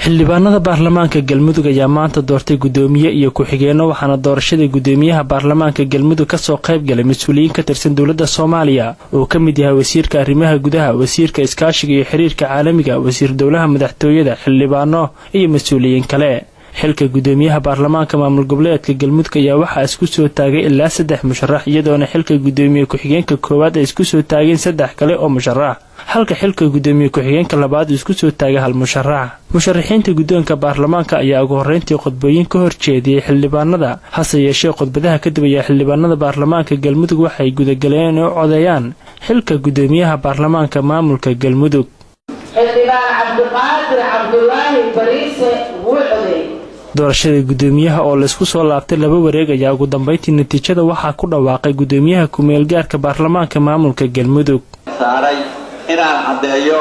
Xildhibaanada baarlamaanka Galmudug ayaa maanta doortay guddoomiye iyo ku-xigeenno, waxaana doorashada guddoomiyaha baarlamaanka Galmudug kasoo qayb galay mas-uuliyiin ka tirsan dowladda Soomaaliya oo ka mid yahay wasiirka arrimaha gudaha, wasiirka iskaashiga iyo xiriirka caalamiga, wasiir dowlaha madaxtooyada, xildhibaano iyo mas-uuliyiin kale. Xilka guddoomiyaha baarlamaanka maamul goboleedka Galmudug ayaa waxaa isku soo taagay ilaa saddex musharax, iyadoona xilka guddoomiye ku-xigeenka koowaad ay isku soo taageen saddex kale oo musharax, halka xilka guddoomiye ku-xigeenka labaad uu isku soo taagay hal musharax. Musharaxiinta guddoonka baarlamaanka ayaa ugu horreyntii khudbooyin ka horjeediyey xildhibaanada. Hase yeeshee, khudbadaha kadib ayaa xildhibaanada baarlamaanka Galmudug waxay gudagaleen inay u codeeyaan xilka guddoomiyaha baarlamaanka maamulka Galmudug. Xildhibaan Cabdiqaadir Cabdulaahi Bariise wuu codeeyey. Doorashada guddoomiyaha oo laysku soo laabtay laba wareeg ayaa ugu dambeyntii natiijada waxaa ku dhawaaqay guddoomiyaha ku-meelgaarka baarlamaanka maamulka Galmudug. Saaray inaan caddeeyo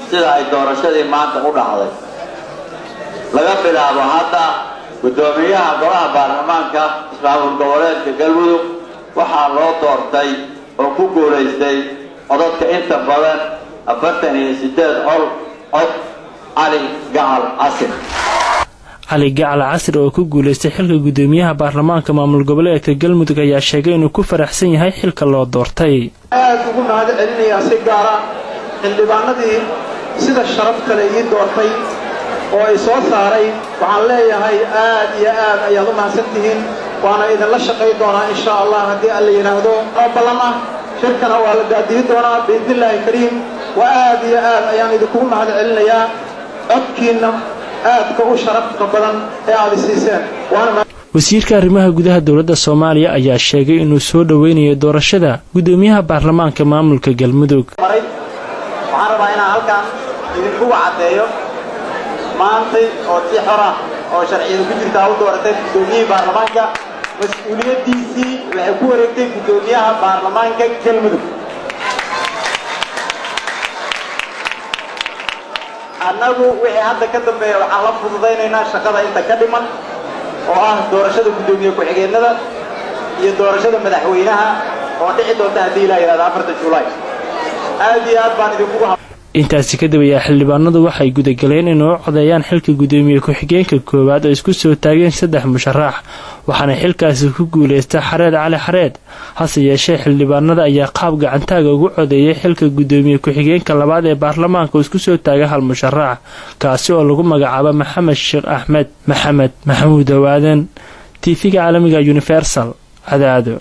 sida ay doorashadii maanta u dhacday. Laga bilaabo hadda, guddoomiyaha golaha baarlamaanka ismaamul goboleedka Galmudug waxaa loo doortay oo ku guulaystay codadka inta badan, 48 cod, Cali Gacal Casir. Cali Gacal Casir oo ku guulaystay xilka guddoomiyaha baarlamaanka maamul goboleedka Galmudug ayaa sheegay inuu ku faraxsan yahay xilka loo doortay. Aad ugu mahad celinayaa si gaara xildhibaanadii sida sharafta le ii doortay oo ay soo saaray. Waxaan leeyahay aad iyo aad ayaad u mahadsan tihiin, waana idinla shaqay doonaa, insha Allah, haddii Alla yidhaahdo. Oo ballan ah, shirkana waa la daadiyi doonaa biidnillaahi kariim. Waa aad iyo aad ayaan idinkugu mahad celinayaa codkiinna aadka u sharafta badan ee aad isiiseen. Wasiirka arrimaha gudaha dowladda Soomaaliya ayaa sheegay inuu soo dhoweynayo doorashada guddoomiyaha baarlamaanka maamulka Galmudug. Waxaan rabaa inaan halkan idinkuga caddeeyo maantay oo si xor ah oo sharciyadu ku jirtaa u dooratay guddoomiyihii baarlamaanka. Mas-uuliyaddiisii waxay ku wareegtay guddoomiyaha baarlamaanka Galmudug. Annagu wixii hadda ka dambeeya waxaan la fududaynaynaa shaqada inta ka dhiman, oo ah doorashada guddoomiye ku-xigeennada iyo doorashada madaxweynaha oo dhici doonta, haddii Ilaa yidhahdo, 4-ta Julaay. Aad iyo aad baan idinkugu Intaasi kadib ayaa xildhibaanadu waxay gudagaleen inay u codeeyaan xilka guddoomiye ku-xigeenka koowaad oo isku soo taageen saddex musharax, waxaana xilkaasi ku guuleystay Xareed Cali Xareed. Hase yeeshee, xildhibaanada ayaa qaab gacantaaga ugu codeeyay xilka guddoomiye ku-xigeenka labaad ee baarlamaanka oo isku soo taagay hal musharax, kaasi oo lagu magacaabo Maxamed Sheekh Axmed. Maxamed Maxamuud Awaaden, TV-ga caalamiga Universal, Cadaado.